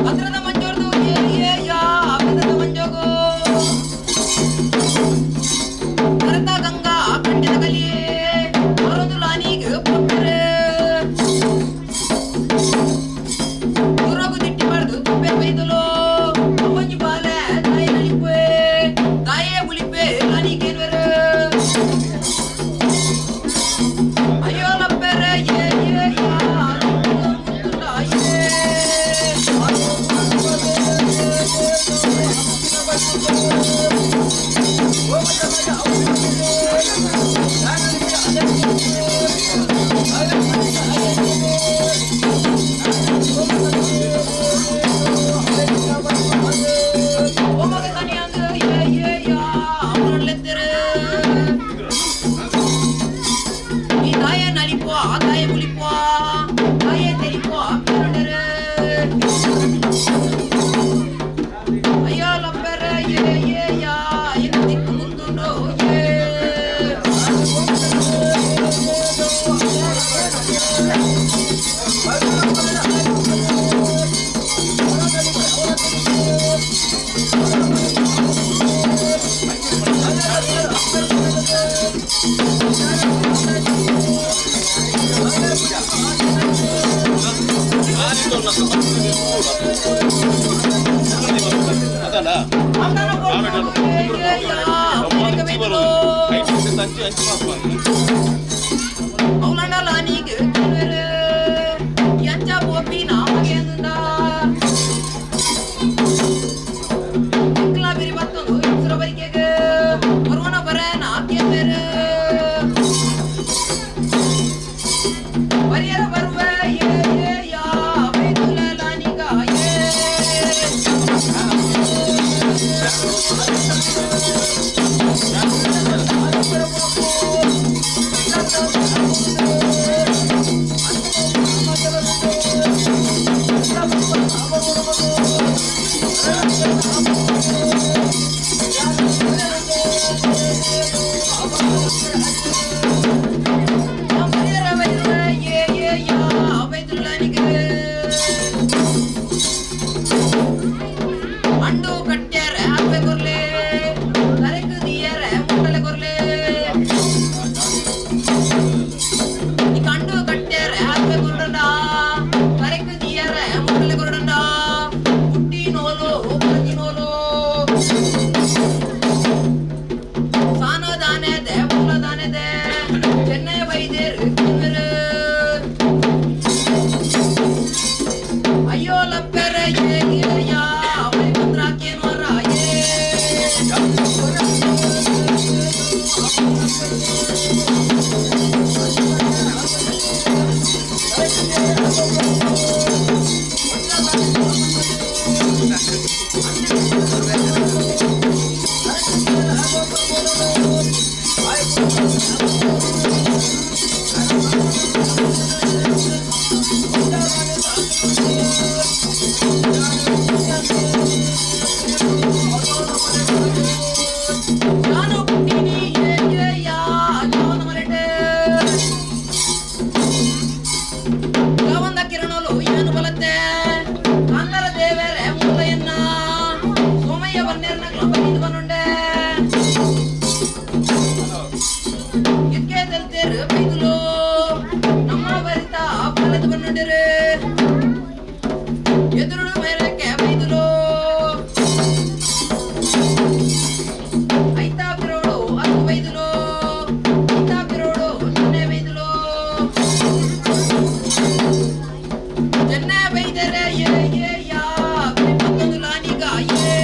ಭದ್ರದ ಮಂಜೋರ್ದು ಏ ಏ ಯಾ ಭದ್ರದ ಮಂಜೋಗೋ ಭರತ ಗಂಗಾ ಕಂಡಿದ ಕಲಿಯೇ ಮರೊಂದು ಲಾನಿಗೆ ಪೊಪ್ಪೆರೆ ದೂರಗು ದಿಟ್ಟಿ ಬಾರ್ದು ತುಪ್ಪೆ ಬೈದಲೋ ಅವೊಂಜಿ ಬಾಲೆ ತಾಯಿ ನಲಿಪೆ ತಾಯೇ ಉಳಿಪೆ ಲಾನಿಗೇನ್ವೆರೆ ಅಯ್ಯೋ ಲಪ್ಪೆರೆ ಏ ಏ ಯಾ ಮುತ್ತುಂಡಾಯೇ. ಓಮಗ ತನಿಯಂದು ಏ ಏ ಯಾ ಅವರಲ್ಲೆತ್ತೆರೆ. நீ தாயே நலிப்போ தாயே முழிப்போ தாயே தெரிப்போ பேருடரு. ஐயோ லப்பெர ஏ ஏ யா என்ன திக்கு முத்துண்டோ ஏ. ಅದಲ್ಲ. அவதான போட்டு ஏ ஏ யா பிறக்க வைத்தலோ. ಅಂಚು ಅಂಚು ಮಾತ್ರ. ಅವಲಂಡಲ ನೀಗೆ ಕೇಳುವೆರು. ಎಂಚ ಪೋಪಿ ನಾಮಗೇಂದ ಎಂಕ್ಲ ಬಿರಿ ಬತ್ತೊಂದು ಇನ್ಸುರ ಬರಿಕೆಗೆ ಬರುವನ ಬರ ನಾಕೇಂದರು ಬರಿಯರ ಬರುವ ಏ ಏ ಯಾ ಬೈದುಲ ಲಾನಿಗ ಏ. ಬರಿಯರ ಬರುವ ಏ ಏ ಯಾ ಬೈದುಲ ಲಾನಿಗ ಅಂಡು ಕಟ್ಟ್ಯಾರ ಅಪ್ಪೆ ಕೊರ್ಲೆ ತರೆಕು ದಿಯರ ಮುಟ್ಟಲೆ ಕೊರ್ಲೆ. ಈ ಕಂಡು ಕಟ್ಟ್ಯಾರ ಅಪ್ಪೆ ಕೊರಡಂಡ ತರೆಕು ದಿಯರ ಮುಟ್ಟಲೆ ಕೊರಡಂಡ ಪುಟ್ಟಿ ನೋಲು ಪರಂಜಿ ನೋಲು ಸಾನ ದಾನೆ ದೆ ಮೂಲ ದಾನೆ ದೆ ಚೆನ್ನೈ ವೈದ್ಯರು ತಿನ್ವೆರು. ಅಯ್ಯೋ ಲಪ್ಪೆರೆ ಏ ಏ ಯಾ ಅವೈ ಬಂದ್ರಾಕೇನು ರಾಯೇ. ನಾನು ಪುಟ್ಟಿನಿ ಏ ಏ ಯಾ ಜೋನ ಮರೆಟೆ ಯಾವಂದ ಕಿರಣಲು ಏನು ಬಲತ್ತೆ ಕಾಂದರ ದೇವರೇ ಮೂಲೆಯನ್ನ ಸೋಮಯ್ಯ ಬನ್ನೇರ್ನ ಬನ್ನಿದು ಬನ್ನುಂಡೆ ಇದ್ಕೆ ತೆಲ್ತೇರು ಬೈದುಲು ನಮ್ಮ ಬರಿತ ಬಲದು ಬನ್ನುಂಡಿರು ಎದುರು ಮೇರಕ್ಕೆ ಬೈದುಲು ಐತಾ ಬಿರೋಡು ಅದು ಬೈದುಲು ಐತಾ ಬಿರೋಡು ಚೆನ್ನೆ ಬೈದುಲು ಚೆನ್ನೆ ಬೈದರೆ ಏ ಏ ಯಾ ಮತ್ತೊಂದು ಲಾನಿಗ ಏ.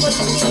ಯೋಗ.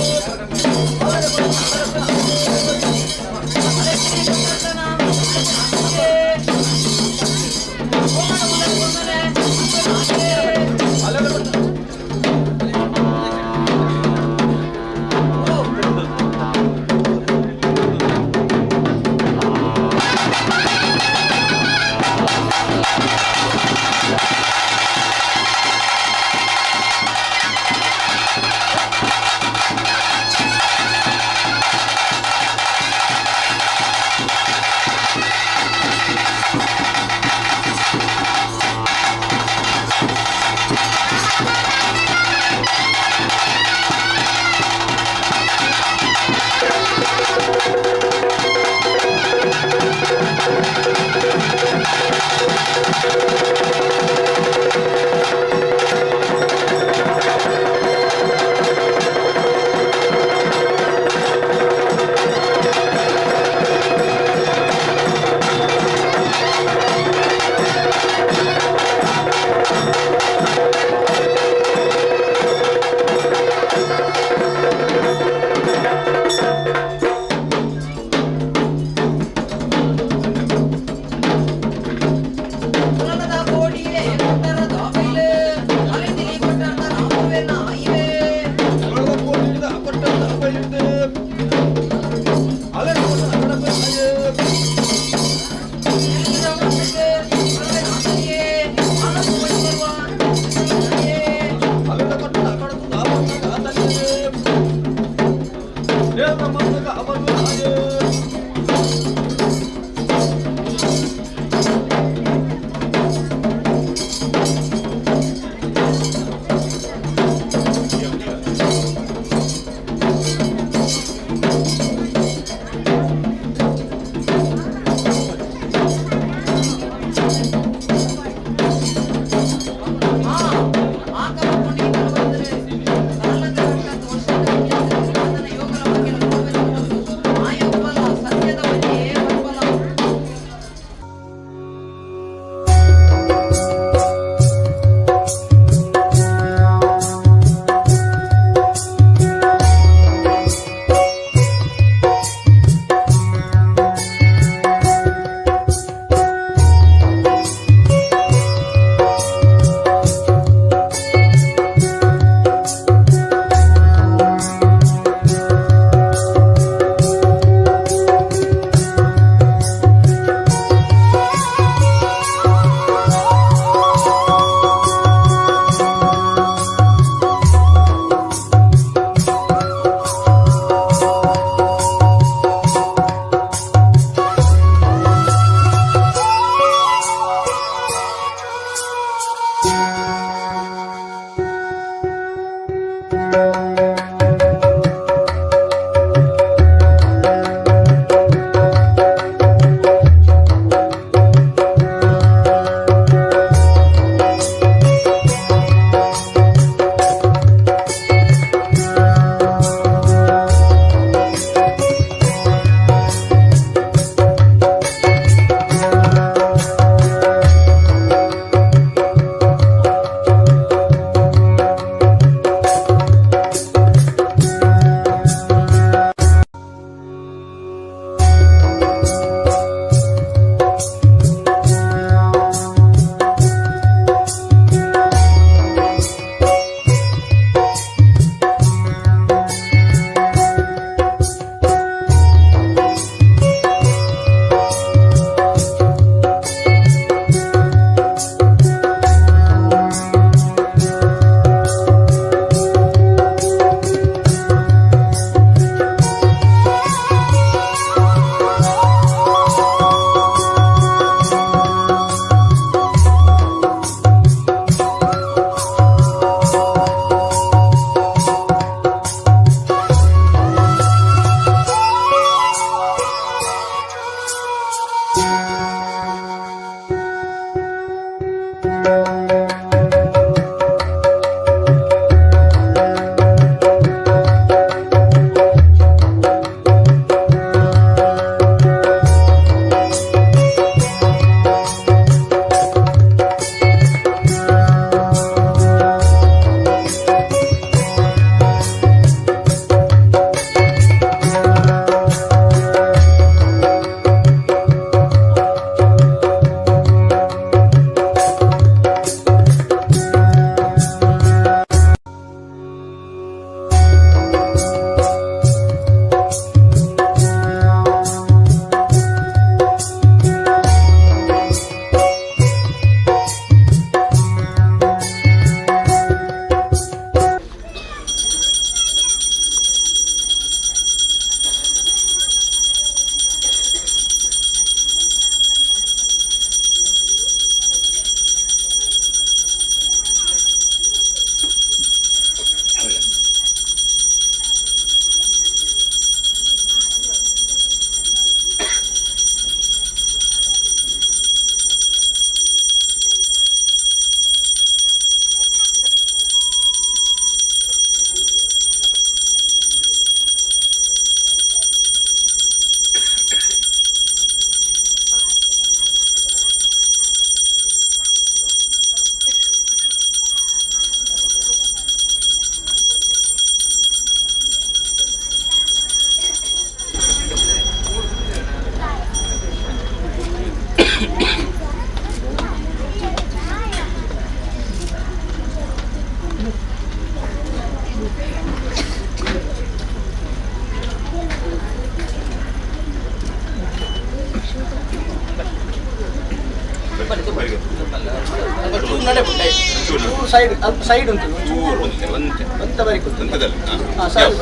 ಸೈಡ್ ಅಲ್ಪ ಸೈಡ್ ಉಂಟು. ಚೂರು ಒಂತೆ ಒಂತೆ. ಒಂತ ಬರಿಕು. ಒಂತೆದಲ್ಲಿ. ಹಾ, ಸರಿ.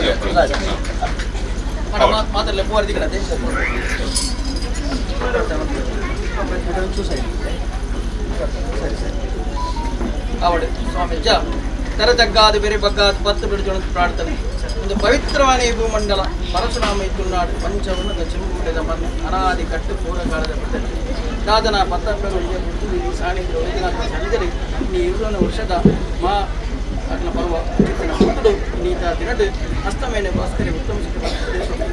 ಸರಿ. ಮಾತಾಡಲೆ ಪೂವರ್ ದಿಕ್ಕಡತೆ. ಒಂಚೂರು ಸೈಡ್. ಸರಿ ಸರಿ. ಅವಡು ಸ್ವಾಮಿ ಜ ತೆರ ತಗ್ಗಾದ ಬೇರೆ ಬಗ್ಗಾದ ಪತ್ತು ಬಿಡುಜೊಣ ಪ್ರಾರ್ಥನೆ. ಒಂದು ಪವಿತ್ರವಾದ ಈ ಭೂಮಂಡಲ ಪರಶುರಾಮ ಇತ್ತುನಾಡು ಪಂಚವರ್ಣದ ಚೆಂಬುಡೆದ ಮಣ್ಣು ಅನಾದಿ ಕಟ್ಟು ಪೂರ್ವಕಾಲದ ಬಿಡ್ತದೆ ದಾದನ ಪತ್ತಪ್ಪನ ಸಾಣಿದ್ರು ಸಣಿದರೆ ನೀ ಇರುವನ ವರ್ಷದ ಮಾ ಅಗ್ನ ಪರ್ವ ಚಿತ್ತನ ಪುತ್ತಡು ನೀತ ದಿನಡು ಅಸ್ತಮೇನೆ ಭಾಸ್ಕರಿ ಉತ್ತಮ ಸುಖ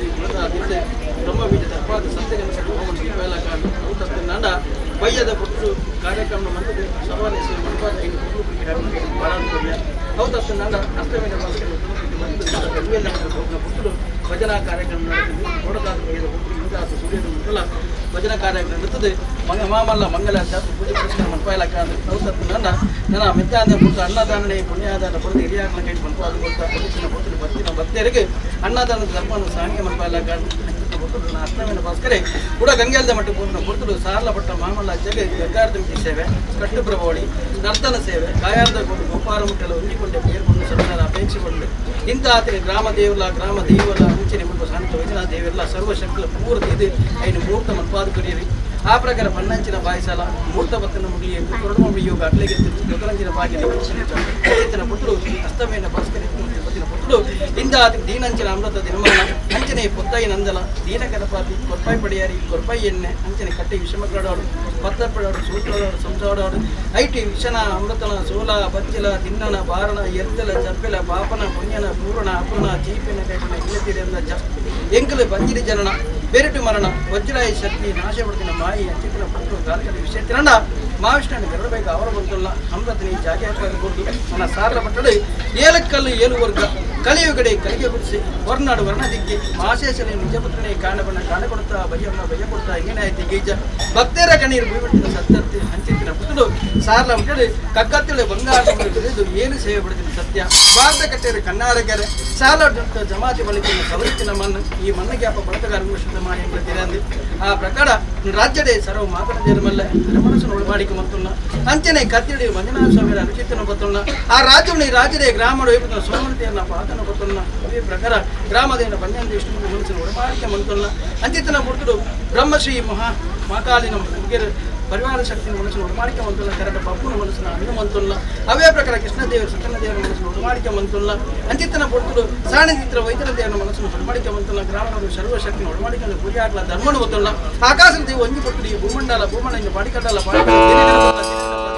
ದಿನದ ಬ್ರಹ್ಮಬೀಜ ತರ್ಪಾದ ಸತ್ಯಗಣ ಹೋಮನ ದೀಪೇಲ ಕಾಂಡು ನಾಂಡ ಬಯ್ಯದ ಪುಟ್ಟು ಕಾರ್ಯಕ್ರಮ ಮಂತದೆ ಸವಾಲೆ ಮಂಟಪದ ಐದು ಪುಟ್ಟು ಹೌದತ್ತು ನಾಂಡ ಅಸ್ತಮೇನೆ ಭಾಸ್ಕರಿ ಉತ್ತಮ ಸುಖ ಪುಟ್ಟುಡು ಭಜನಾ ಕಾರ್ಯಕ್ರಮ ನಡೆದಿದೆ. ನೋಡದಾದ ಬಯ್ಯದ ಪುಟ್ಟು ಇಂದಾಸ ಸೂರ್ಯನ ಮೊದಲ ಭಜನಾ ಕಾರ್ಯಕ್ರಮ ನಡೀತದೆ. ಮಂಗ ಮಾಮಲ್ಲ ಮಂಗಲ ಜಾತ್ರೆ ಪೂಜೆ ಪುರಸ್ಕಾರ ಮನ್ಪಾಯಲ ಕಾಂಡು ಹೌದತ್ತು ನಾಂಡ ನನ್ನ ಮೆತ್ತಾಂದ ಪುಟ್ಟು ಅನ್ನದಾನನೆ ಪುಣ್ಯಾದಾನ ಪಡೆದು ಹಿರಿಯಾಕನ ಕೈ ಮನ್ಪಾದ ಕೊಡ್ತಾ ಪೊಲೀಸಿನ ಪುತ್ತಲು ಬತ್ತಿನ ಭಕ್ತರಿಗೆ ಅನ್ನದಾನದ ಧರ್ಮವನ್ನು ಸಾಂಗ್ಯ ಮನ್ಪಾಯಲ ಕಾಂಡು ಪುತ್ತಲು ಅಷ್ಟಮೇನ ಭಾಸ್ಕರೇ ಕೂಡ ಗಂಗೆಲ್ದ ಮಟ್ಟ ಪೂರ್ಣ ಪುರ್ತಲು ಸಾರ್ಲ ಪಟ್ಟ ಮಾಮಲ್ಲ ಜಗ ಗಂಗಾರ್ಧಮಿತಿ ಸೇವೆ ಕಟ್ಟು ಪ್ರಭಾವಳಿ ನರ್ತನ ಸೇವೆ ಕಾಯಾರ್ದ ಕೊಂಡು ಗೋಪಾರ ಮುಟ್ಟಲ ಹೊಂದಿಕೊಂಡೆ ಬೇರ್ಕೊಂಡು ಸರ್ಕಾರ ಅಪೇಕ್ಷೆ ಪಂಡು ಇಂಥ ಆತನ ಗ್ರಾಮ ದೇವಲ ಗ್ರಾಮ ದೈವಲ ಅಂಚನೆ ಮುಲ್ಪ ಶಾಂತ ವೈದ್ಯನಾಥ ದೇವರೆಲ್ಲ ಸರ್ವಶಕ್ತಿಲ ಪೂರ್ತಿ ಇದು ಐನು ಮೂರ್ತ ಮನ್ಪಾದ ಕರಿಯರಿ. ಆ ಪ್ರಕಾರ ಪನ್ನಂಚಿನ ಬಾಯಿಸಾಲ ಮೂರ್ತ ಬತ್ತನ ಮುಗಿಯ ಕೊರಡು ಮುಗಿಯೋಗ ಅಟ್ಲೆಗೆ ದೊಗರಂಚಿನ ಬಾಗಿ ಚೇತನ ಪುಟ್ಟುಡು ಅಸ್ತಮೇನ ಭಾಸ್ಕರ ಬತ್ತಿನ ಪುಟ್ಟುಡು ಇಂದ ಆತನ ದೀನಂಚಿನ ಅಮೃತ ದಿನಮಾನ ಅಂಚನೆ ಪೊತ್ತೈ ನಂದಲ ದೀನ ಗಣಪತಿ ಕೊರ್ಪಾಯಿ ಪಡಿಯಾರಿ ಕೊರ್ಪಾಯಿ ಎಣ್ಣೆ ಅಂಚನೆ ಕಟ್ಟೆ ವಿಷಮಗಳಾಡು ಪತ್ತಪ್ಪಡಾಡು ಸೂತ್ರದಾಡು ಸಂಸಾಡಾಡು IT ವಿಷನ ಅಮೃತನ ಸೋಲ ಬಚ್ಚಿಲ ತಿನ್ನನ ಬಾರಣ ಎತ್ತಲ ಚಪ್ಪೆಲ ಪಾಪನ ಪುಣ್ಯನ ಪೂರ್ಣ ಅಪೂರ್ಣ ಚೀಪಿನ ಕೈಪನ ಇಲ್ಲತಿರೆಂದ ಜ ಎಂಕಲು ಬಂಜಿರಿ ಜನನ ಬೆರಟು ಮರಣ ವಜ್ರಾಯ ಶಕ್ತಿ ನಾಶಪಡ್ತಿನ ಮಾಯಿ ಅಂಚಿತಿನ ಪುಟ್ಟು ಗಾರ್ಕದ ವಿಷಯ ತಿರಂಡ ಮಹಾವಿಷ್ಣು ಬೆರಡಬೇಕು ಅವರ ಬಂತಲ್ಲ ಅಮೃತನಿ ಜಾಗೆ ಕೊಟ್ಟು ನನ್ನ ಸಾರಲ ಪಟ್ಟಡು ಏಲಕ್ಕಲ್ಲು ಏಳು ವರ್ಗ ಕಲಿಯುಗಡೆ ಕಲಿಗೆ ಗುಡಿಸಿ ವರ್ನಾಡು ವರ್ಣ ದಿಕ್ಕಿ ಮಾಶೇಷನೆ ನಿಜಪುತ್ರನೇ ಕಾಣಬಣ್ಣ ಕಾಣ ಕೊಡ್ತಾ ಬಯ್ಯಮ್ಮ ಬಯ್ಯ ಕೊಡ್ತಾ ಹಿಂಗೇನಾಯ್ತು ಗೀಜ ಭಕ್ತರ ಕಣ್ಣೀರು ಬೀಬಿಟ್ಟಿನ ಸತ್ತತ್ತಿ ಹಂಚಿತ್ತಿನ ಪುಟ್ಟಡು ಸಾರ್ಲ ಮುಟ್ಟಡು ಕಗ್ಗತ್ತಳೆ ಬಂಗಾರ ಬಿರಿದು ಏನು ಸೇವೆ ಪಡ್ತೀನಿ ಸತ್ಯ ಭಾರತ ಕಟ್ಟೆಯರು ಕಣ್ಣಾರಗೆರೆ ಸಾಲ ಜಮಾತಿ ಬಳಿಕಿನ ಸವರಿತ್ತಿನ ಮಣ್ಣು ಈ ಮಣ್ಣಿಗೆ ಅಪ್ಪ ಬಳತಗಾರ ಶುದ್ಧ ಮಾಡಿ ಎಂಬುದು ಆ ಪ್ರಕಾರ ರಾಜ್ಯದೇ ಸರ್ವ ಮಾತನ ಮಲ್ಲ ಮನಸ್ಸನ್ನು ಒಳಮಾಡಿಕೆ ಮತ್ತುನ್ನ ಅಂಚನೆ ಕತ್ತಿಡಿ ಮಂಜುನಾಥ ಸ್ವಾಮಿಯ ಅನುಚಿತನ ಬತ್ತುನ್ನ ಆ ರಾಜ್ಯವನ್ನು ಈ ರಾಜ್ಯದೇ ಗ್ರಾಮಡು ಸೋಮನತೆಯನ್ನ ಪಾತನ ಬತ್ತುನ್ನ ಅದೇ ಪ್ರಕಾರ ಗ್ರಾಮದೇನ ಪಂಜಾಂತ ವಿಷ್ಣು ಮನಸ್ಸನ್ನು ಒಳಮಾಡಿಕೆ ಮಂತುನ್ನ ಅಂಚಿತನ ಮುಡ್ತುಡು ಬ್ರಹ್ಮಶ್ರೀ ಮಹಾ ಮಹಾಕಾಲಿನ ಮುಗಿರ ಪರಿವಾರ ಶಕ್ತಿನ ಮನಸ್ಸನ್ನು ಒಡಮಾಡಿಕೆ ಮಂತುಲ್ಲ ಕರಟ ಪಪ್ಪುನ ಮನಸ್ಸನ್ನ ಹಣ್ಣು ಅವೇ ಪ್ರಕಾರ ಕೃಷ್ಣದೇವರು ಸತ್ಯನ ಮನಸ್ಸನ್ನು ಒಡಮಾಡಿಕೆ ಮಂತುಲ್ಲ ಅಂಚಿತನ ಪೊರ್ತುಡು ಸಾಣಚಿತ್ರ ವೈದ್ಯನ ದೇವರ ಮನಸ್ಸನ್ನು ಒಡಮಾಡಿಕೆ ಮಂತುಲ್ಲ ಗ್ರಾಮದ ಸರ್ವಶಕ್ತಿನ ಒಡಮಾಡಿಕೆ ಪೂಜೆ ಧರ್ಮನು ಗೊತ್ತಲ್ಲ ಆಕಾಶದ ದೇವ ಒಂಜಿ ಪೊರ್ತುಡು ಈ ಭೂಮಂಡಲ ಭೂಮಂಡ ಪಾಡಿಕಟ್ಟಲ್ಲ ಪಾಡಿಕಟ್ಟ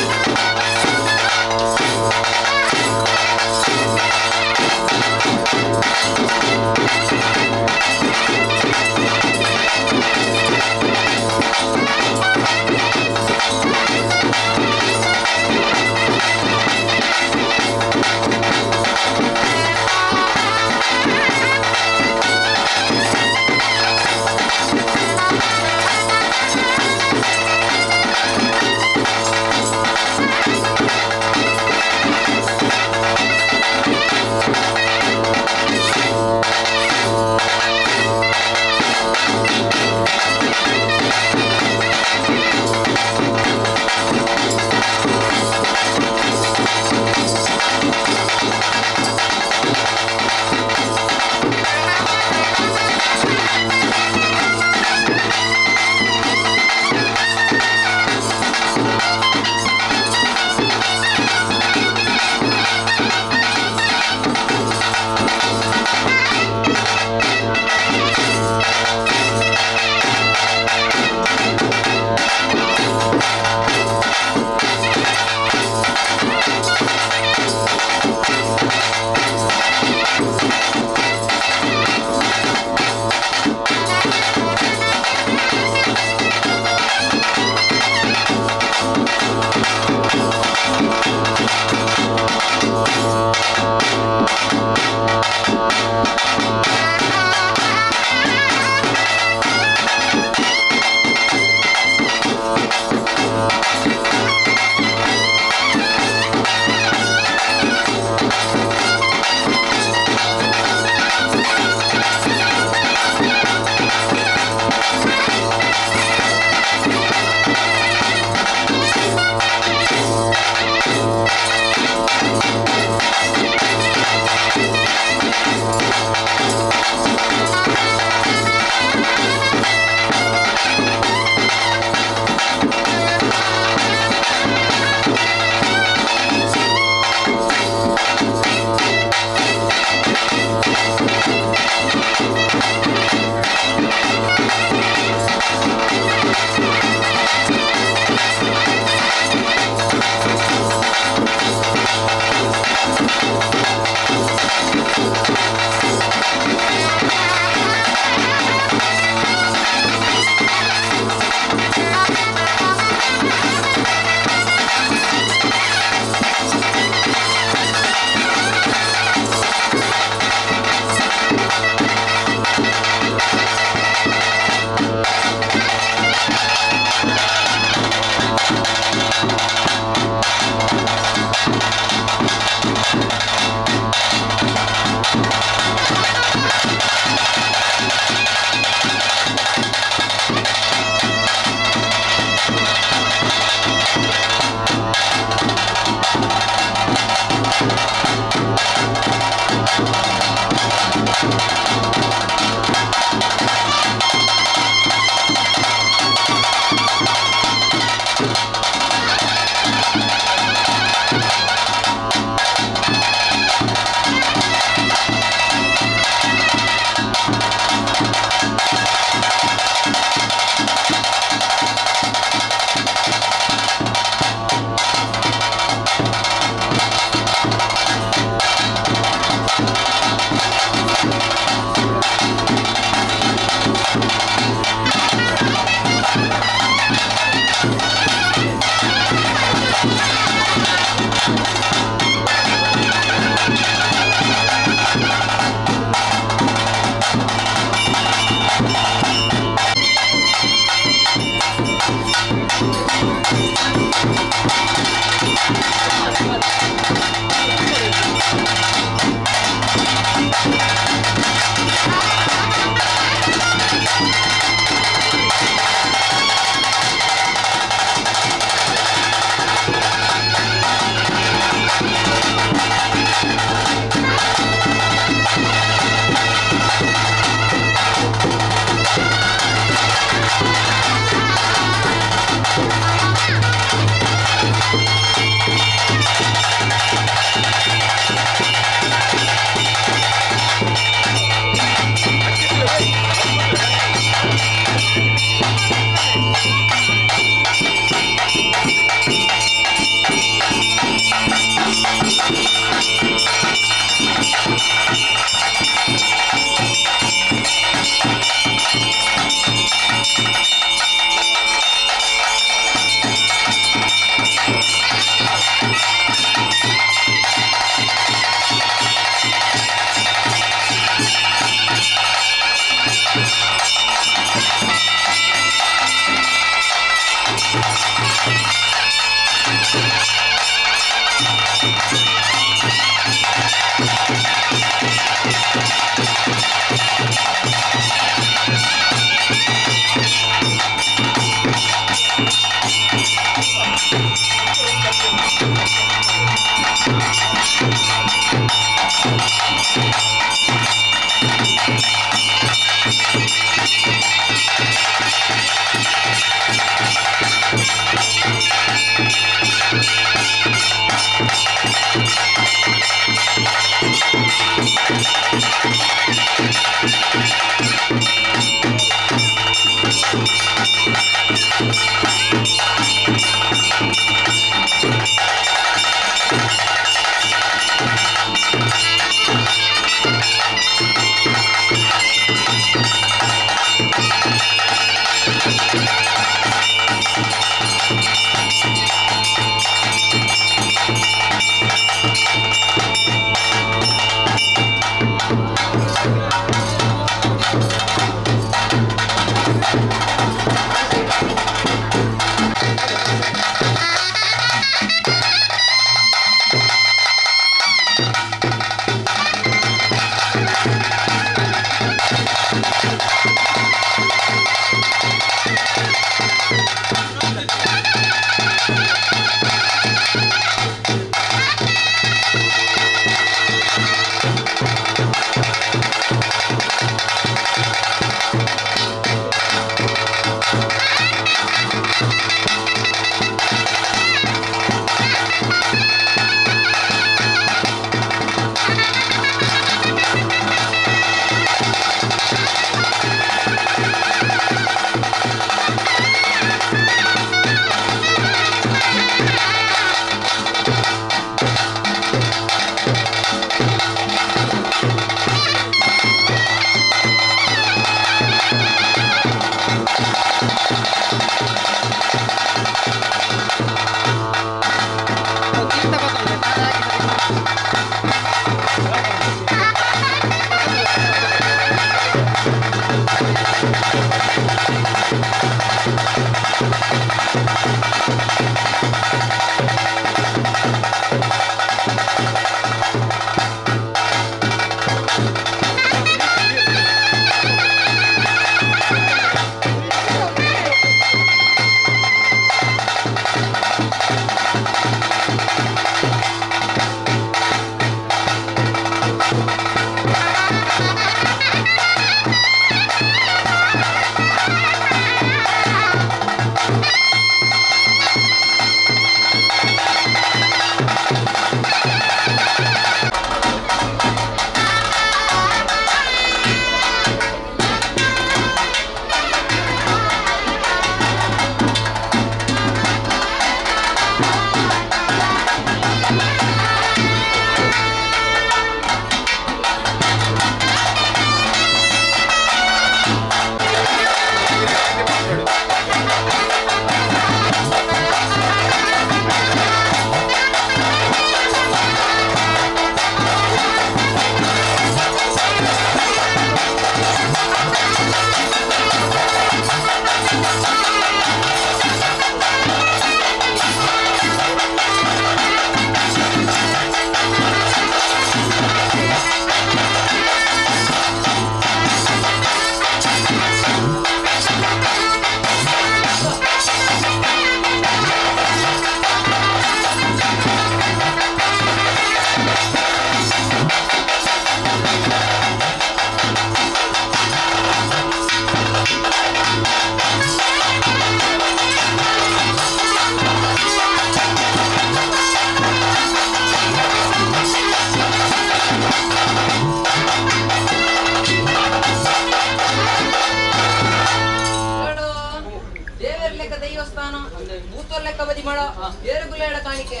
ಏರುಗುಲ್ಲಾಡ ಕಾಣಿಕೆ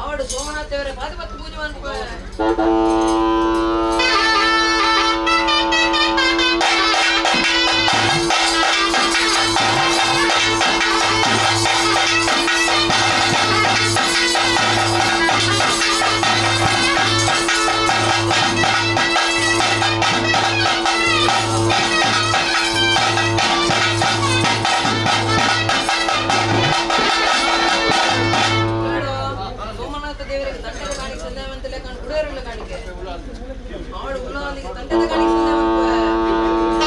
ಅವಳು ಸೋಮನಾಥ್ ದೇವರ ಪಾದಪತ್ತು ಪೂಜೆ ಮಾಡ್ಕೊ. ಸೋಮನಾಥ ದೇವರಿಗೆ ತಂಡದ ಕಾಣಿಕೆ ಸಂದೇವಂತಲೇ ಕಾಣು ಗುಡಿಯರುಳ್ಳ ಕಾಣಿಕೆ ಅವಳು ಉಳ್ಳಾಲಿಗೆ ತಂಡದ ಕಾಣಿಕೆ ಸಂದೇವಂತ.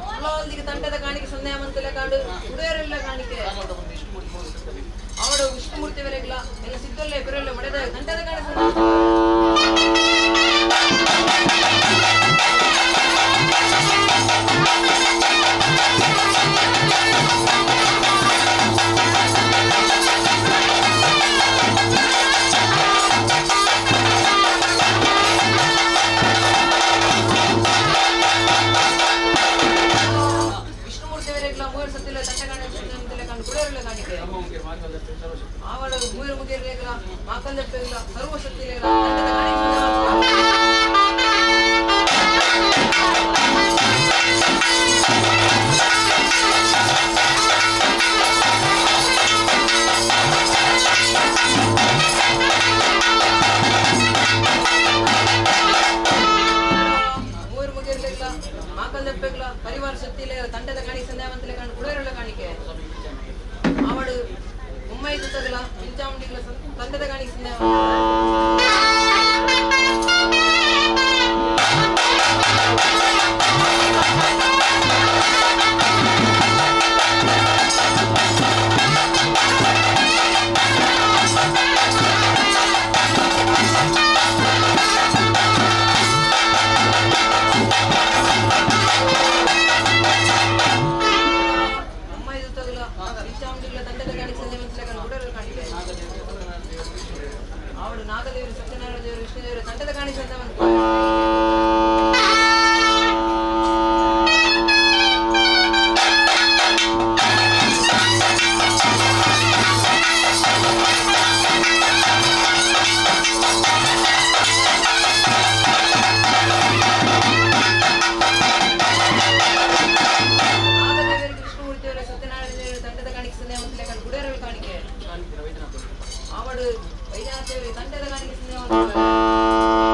ಉಳ್ಳಾಲಿಗೆ ತಂಡದ ಕಾಣಿಕೆ ಸಂದೇವಂತಲೇ ಕಾಡು ಗುಡಿಯರುಳ್ಳ ಕಾಣಿಕೆ ಅವಳು ವಿಷ್ಣುಮೂರ್ತಿ ವರೆಗಿಲ್ಲ ಎಲ್ಲ ಸಿದ್ದಲ್ಲೇ ಬಿರಲ್ಲೇ ಮಡೆದ ತಂಡದ ಕಾಣಿಕೆ ಸಂದೇವಂತ. ವಿಷ್ಣುಮೂರ್ತಿ ವರೆಗಿಲ್ಲ ಮೂವರು ಸತ್ತಿಲ್ಲ ತಂಡ ಕಾಣಿಕೆ ಸಂದೇವಂತಲೇ ಕಾಣು ಗುಡಿಯರುಳ್ಳ ಕಾಣಿಕೆ ಅವಳು ಮೂರು ಮುಗಿಯರ್ಲೇಗಲ ಮಾಕಂದಟ್ಟಿಲ್ಲ ಸರ್ವಶಕ್ತಿಲೇಗಲ ತಂಡದ ಕಾಣಿಕೆ ಸಂದೇವಂತ. ಮೂರು ಮುಗಿರ್ಲಿಲ್ಲ ಮಾಕಲ್ದಪ್ಪೆಗ್ಲ ಪರಿವಾರ ಶಕ್ತಿ ಇಲ್ಲ ತಂಡದ ಕಾಣಿಕೆ ಸಂಧ್ಯಾವಂತಲೆ ಕಾಣು ಕುಡೇರುಳ್ಳ ಕಾಣಿಕೆ ಅವಳು ಮುಂಬೈ ಸುತ್ತಗಲ ಪಿಂಚಾಮುಂಡಿಗಳ ತಂಡದ ಕಾಣಿಕೆ ಸಂಧ್ಯಾವಂತ. ಮುಂಬೈ ಸುತ್ತಗಲ ಪಿಂಚಾಮುಂಡಿಗಳ ತಂಡದ ಕಾಣಿಕೆ ಸಂಧ್ಯಾವಂತಲೆ ಕಾಣು ಕುಡೇರುಳ್ಳ ಕಾಣಿಕೆ ಅವಳು ನಾಗದೇವರು ಸತ್ಯನಾರಾಯಣ ದೇವರು ವಿಷ್ಣುದೇವರು ತಂಡದ ಕಾಣಿಕೆ ಸಂಧ್ಯಾವಂತ. ನಾಗದೇವರಿಗೆ ವಿಷ್ಣುಮೂರ್ತಿಯವರ ಸತ್ಯನಾರಾಯಣ ದೇವರು ತಂಡದ ಕಾಣಿಕೆ ಸಂಧ್ಯಾವಂತಲೆ ಕಾಣು ಕುಡೇರುಳ್ಳ ಕಾಣಿಕೆ ಅವಳು ವೈದ್ಯನಾಥ ದೇವರಿಗೆ ತಂಡದ ಕಾಣಿಕೆ ಸಂಧ್ಯಾವಂತ.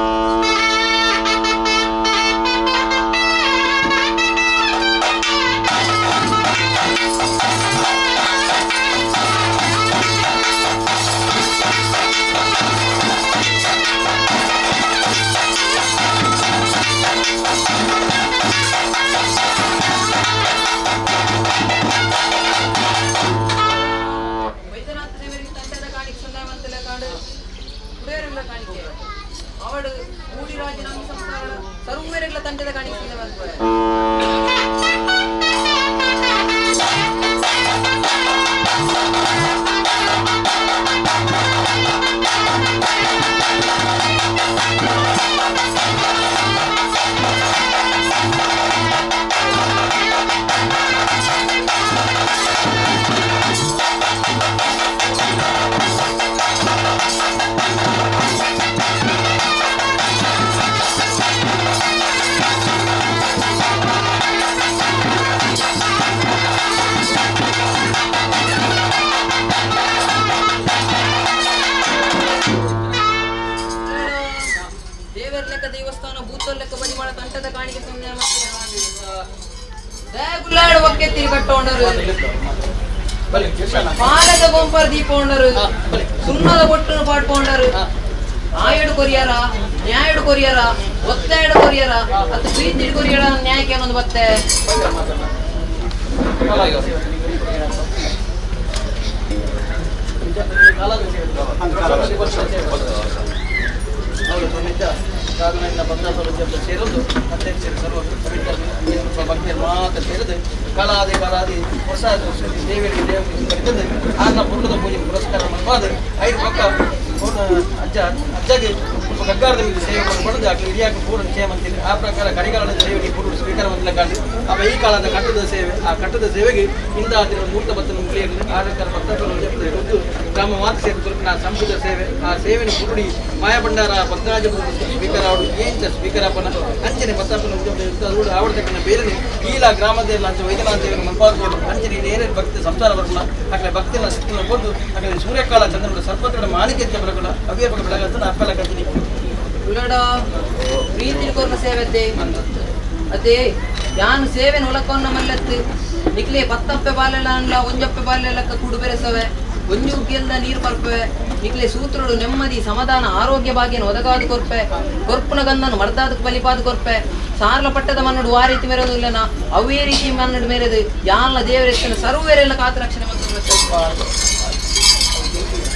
ವೈದ್ಯನಾಥ ದೇವರಿಗೆ ತಂಡದ ಕಾಣಿಕೆ ಸಂಧ್ಯಾವಂತಲೆ ಕಾಡು ಕುಬೇರುಳ್ಳ ಕಾಣಿಕೆ ಅವಳು ಮೂಡಿರಾಜ ನಮ್ಮ ಸಂಸ್ಥಾನ ಸರ್ವರೆಗಳ ತಂಡದ ಕಾಣಿಕೆ ಸಂಧ್ಯಾವಂತ. ದೇವರ ಲೆಕ್ಕ ದೇವಸ್ಥಾನ ಭೂತ ಲೆಕ್ಕ ಬಲಿ ಮಾಡ ತಂಟದ ಕಾಣಿಕೆ ಗುಲ್ಲಾಡು ಒಕ್ಕೆ ತಿರುಗಟ್ಟೋಣರು ಪಾಲದ ಗೊಂಪರ್ ದೀಪೋಂಡರು ಸುಣ್ಣದ ಬೊಟ್ಟನ್ನು ಪಾಡ್ಕೊಂಡರು ಆಯಡು ಕೊರಿಯರ ನ್ಯಾಯಡು ಕೊರಿಯರ ಒತ್ತಾಯಡು ಕೊರಿಯರ ಅತ್ತು ಪ್ರೀತಿ ಕೊರಿಯರ ನ್ಯಾಯಕ್ಕೆ ಅನ್ನೋದು ಬತ್ತೆ. ಕಾದುನ ಬಂದ ಸೇರೋದು ಅಧ್ಯಕ್ಷರು ಸರ್ವ ಪವಿತ್ರ ಭಕ್ತಿಯರು ಮಾತ್ರ ಸೇರಿದು ಕಾಲಾದಿ ಕಾಲಾದಿ ಹೊಸ ದೇವರಿಗೆ ದೇವರಿಗೆ ಕರೆತಂದು ಆನ ಪುರುಷದ ಪೂಜೆ ಪುರಸ್ಕಾರ ಮಾಡ್ಬಾರ್ದು. ಐದು ಪಕ್ಕ ಅಜ್ಜ ಅಜ್ಜಗೆ ಗಗ್ಗಾರದ ಮೇಲೆ ಸೇವೆ ಪಡೆದು ಆಗಲಿ ಹಿರಿಯಾಕ ಪೂರ್ಣ ನಿಶ್ಚಯ ಅಂತೀರಿ. ಆ ಪ್ರಕಾರ ಕಡಿಗಾಲದ ಸೇವೆಗೆ ಪೂರ್ಣ ಸ್ವೀಕಾರ ಮಂದಿರ ಕಾಣಿ ಅವ ಈ ಕಾಲದ ಕಟ್ಟದ ಸೇವೆ ಆ ಕಟ್ಟದ ಸೇವೆಗೆ ಇಂದ ಮೂರ್ತ ಭತ್ತನ ಮುಗಿಯಲ್ಲಿ ಆಡಳಿತ ಭಕ್ತರು ಗ್ರಾಮ ಮಾತು ಸೇರಿದ್ರು ನಾ ಸಂಪುಟ ಸೇವೆ ಆ ಸೇವೆನ ಪುರುಡಿ ಮಾಯಭಂಡಾರ ಭಕ್ತರಾಜ ಸ್ವೀಕಾರ ಅವಡು ಏಂಚ ಸ್ವೀಕಾರಪ್ಪನ ಅಂಚನೆ ಭಕ್ತಪ್ಪನ ಆವಡತಕ್ಕನ ಬೇರೆ ಈಲ ಗ್ರಾಮದಲ್ಲಿ ಅಂಚೆ ವೈದ್ಯನಾಥ ದೇವರ ಮನ್ಪಾದೋಡು ಅಂಚನೆ ನೇರ ಭಕ್ತಿ ಸಂಸಾರ ಬರಲ್ಲ ಅಕಡೆ ಭಕ್ತಿನ ಸಿಕ್ಕಿನ ಕೊಟ್ಟು ಅಕಡೆ ಸೂರ್ಯಕಾಲ ಚಂದ್ರನ ಸರ್ಪತ್ರ ಮಾಣಿಕ್ಯ ಬರಕಲ್ಲ ಅವ್ಯ ಪಕ್ಕ ಬೆಳಗತ್ತ ಅಪ್ಪಲ ಕಂಚಿನಿ ಉಳ್ಳಡ ಪ್ರೀತಿ ಕೊರ್ನ ಸೇವೆದ್ದೆ ಅದೇ ಯಾನು ಸೇವೆ ನೊಲಕೊನ್ನ ಮಲ್ಲತ್ತು ನಿಕ್ಲೆ ಪತ್ತಪ್ಪೆ ಬಾಲೆಲ್ಲ ಅನ್ಲ ಒಂಜಪ್ಪೆ ಬಾಲೆಲ್ಲಕ್ಕ ಕೂಡು ಬೆರೆಸವೆ ಒಂಜು ಉಗ್ಗೆಲ್ದ ನೀರು ಪರ್ಪೆ ನಿಕ್ಲೆ ಸೂತ್ರಡು ನೆಮ್ಮದಿ ಸಮಾಧಾನ ಆರೋಗ್ಯ ಭಾಗ್ಯನ ಒದಗಾದು ಕೊರ್ಪೆ ಕೊರ್ಪುನ ಗಂಧನು ಮರ್ದಾದಕ್ಕೆ ಬಲಿಪಾದ ಕೊರ್ಪೆ ಸಾರ್ಲ ಪಟ್ಟದ ಮನ್ನಡು ಆ ರೀತಿ ಮೇರೆದು ಇಲ್ಲನ ಅವೇ ರೀತಿ ಮನ್ನಡು ಮೇರೆದು ಯಾಲ್ಲ ದೇವರೆತ್ತನ ಸರ್ವೇರೆಲ್ಲ ಕಾತು ರಕ್ಷಣೆ ಮತ್ತು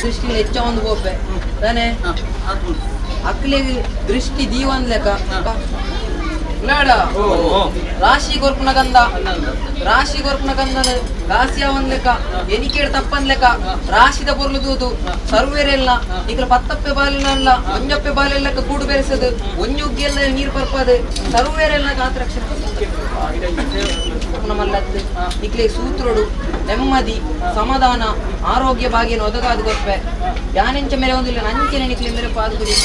ದೃಷ್ಟಿ ಹೆಚ್ಚ ಒಂದು ಗೋಪೆ ತಾನೆ ಅಕ್ಲೆಗ್ ದೃಷ್ಟಿ ದೀವನ್ ಲೆಕ್ಕ ಉಳ್ಳಾಡ ರಾಶಿ ಕೊರ್ಪುನ ಗಂಧ ರಾಶಿ ಕೊರ್ಪುನ ಗಂಧನ ರಾಶಿಯ ಒಂದ್ ಲೆಕ್ಕ ಎನಿಕೇಡ್ ತಪ್ಪನ್ ಲೆಕ್ಕ ರಾಶಿದ ಪೊರ್ಲು ತೂದು ಸರ್ವೇರೆಲ್ಲ ನಿಕ್ಲ ಪತ್ತಪ್ಪೆ ಬಾಲಿನಲ್ಲ ಒಂಜಪ್ಪೆ ಬಾಲೆಲ್ಲಕ್ಕ ಕೂಡು ಬೆರೆಸದು ಒಂಜುಗ್ಗಿಯಲ್ಲ ನೀರು ಪರ್ಪದು ಸರ್ವೇರೆಲ್ಲ ಕಾತು ರಕ್ಷಣೆ ಮಲ್ಲತ್ತು ನಿಕ್ಲೆ ಸೂತ್ರಡು ನೆಮ್ಮದಿ ಸಮಾಧಾನ ಆರೋಗ್ಯ ಭಾಗ್ಯನ ಒದಗಾದು ಕೊರ್ಪೆ ಯಾನೆಂಚ ಮೇಲೆ ಒಂದಿಲ್ಲ ನಂಚೆನೆ ನಿಕ್ಲೆ ಮೇರೆ ಪಾದು ಕುರಿ.